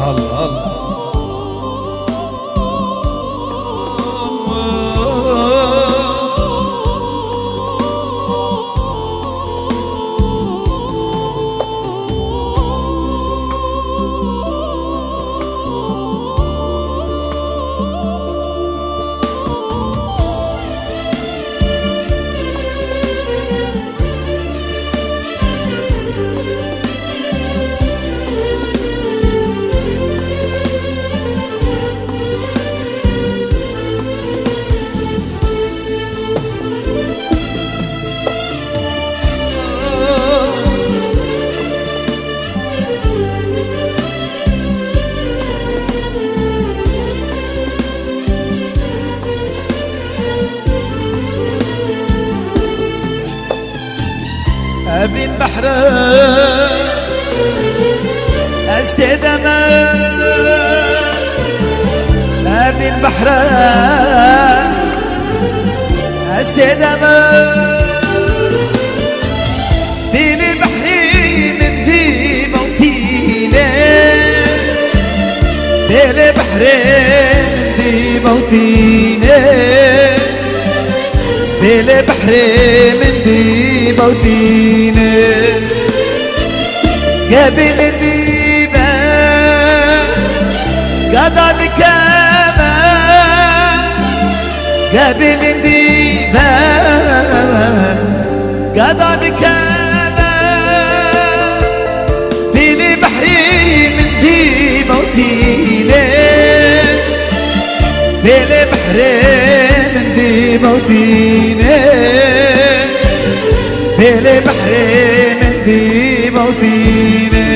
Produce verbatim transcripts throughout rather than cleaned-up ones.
Allah Allah. Evîn behre ez tê de me, evîn behre ez tê de me. Bêlê behrê min dî mewtîne. Bêlê behrê min dî mewtîne. Bêlê behrê min dî mewtîne. Ge bêlê dî be, gada dikeve. Ge bêlê dî be, gada dikeve. Bêlê behrê min dî mewtîne. Bêlê behrê min dî mewtîne. Bêlê behrê min dî mewtîne.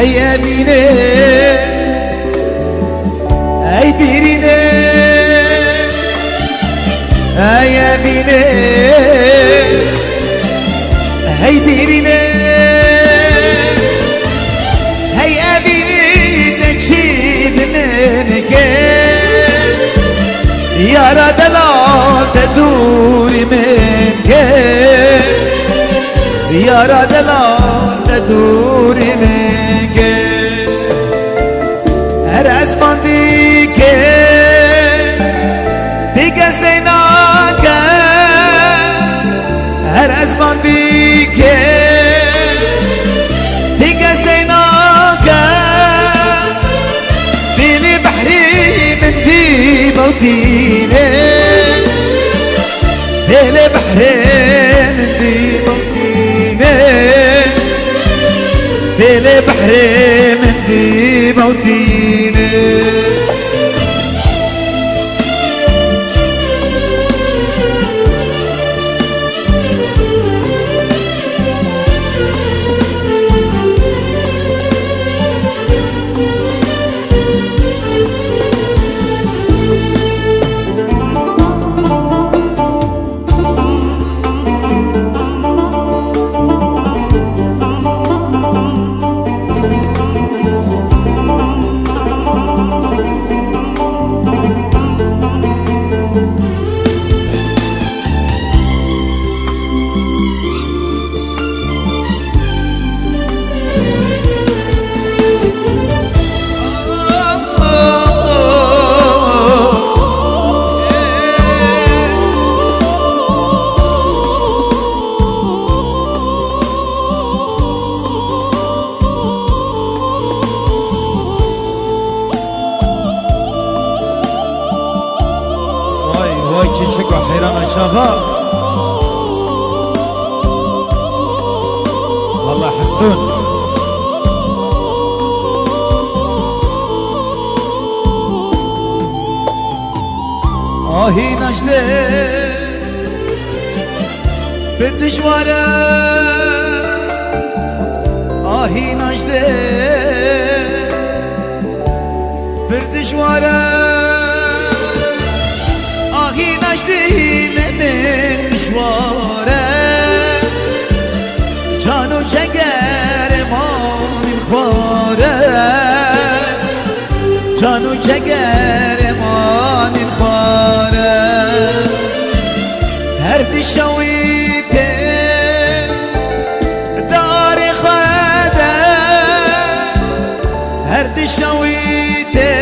Hey Emîne, hey Bîrîne, hey Emîne, hey Bîrîne, hey Emîne, çi bi min ke? Yara delal te dûrî min ke. Yara delal te dûrî min ke. Her ezman dike, dike ez lê nake. Her ezman dike, dike ez lê nake. Bêlê behrê min dî mewtîne. Bêlê behrê min dî mewtîne. Bêlê behrê min dî mewtîne. Çeka Heyran Ayşava. Valla Hesûn. Ahî naştê pir dijwar e. Ahî naştê pir dijwar e. Ahî naştê lê min dijwar e. Can û cegerê manîn xwar e. Can û cegerê manîn xwar e. Her dişewî tê darê xwe de. Her dişewî tê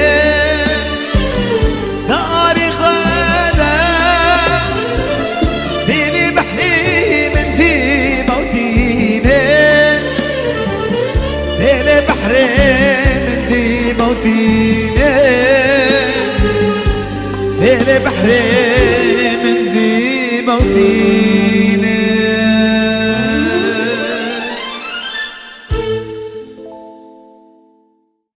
darê xwe de. Bêlê behrê min dî mewtînê. Bêlê behrê min dî mewtînê. Bêlê behrê min dî mewtînê.